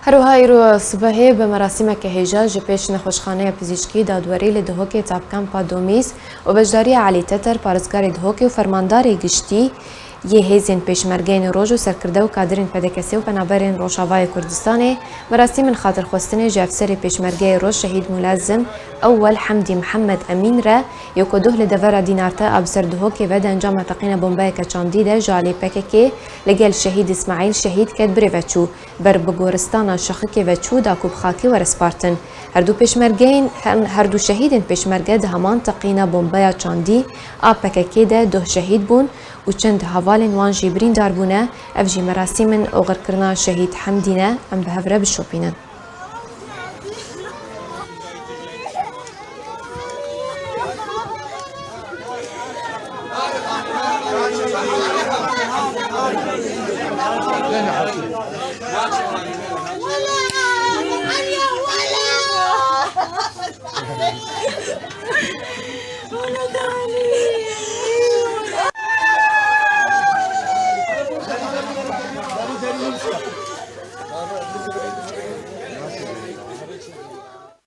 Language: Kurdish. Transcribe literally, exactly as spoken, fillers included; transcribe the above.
Her wiha îro sibehê bi merasîmeke hêja ji pêş Nexweşxaneya Pizîşkî Dadwerî li Dihokê Tapkampa Domîz û beşdariya Elî Teter, parêzgarê Dihokê û fermandarê giştî yê hêzên pêşmergeyên roj û serkirde û kadirên P D K S ê û Penaberên Rojavayê Kurdistanê, merasîmên xatirxwestinê ji Efserê Pêşmergeyê Roj Şehîd Mulazim Ewwel Hemdî Mihemed Emîn re yê ku doh li devera Dînarte a bi ser Dihokê ve di encama teqîna bombeyeke çandî de ji alî P K K li gel Şehîd Îsmaîl Şehîd ket birêve çû. Ber bi goristana Şexikê ve çû da ku bi xakê were spartin. Her du pêşmergeyên, her, her du şehîdên pêşmerge di heman teqîna bombeya çandî a P K K de doh şehîd bûn û çend hevalên wan jî birîndar bûne. Ev jî merasîmên oxirkirina Şehîd Hemdî ne. Em bi hev re bişopînin.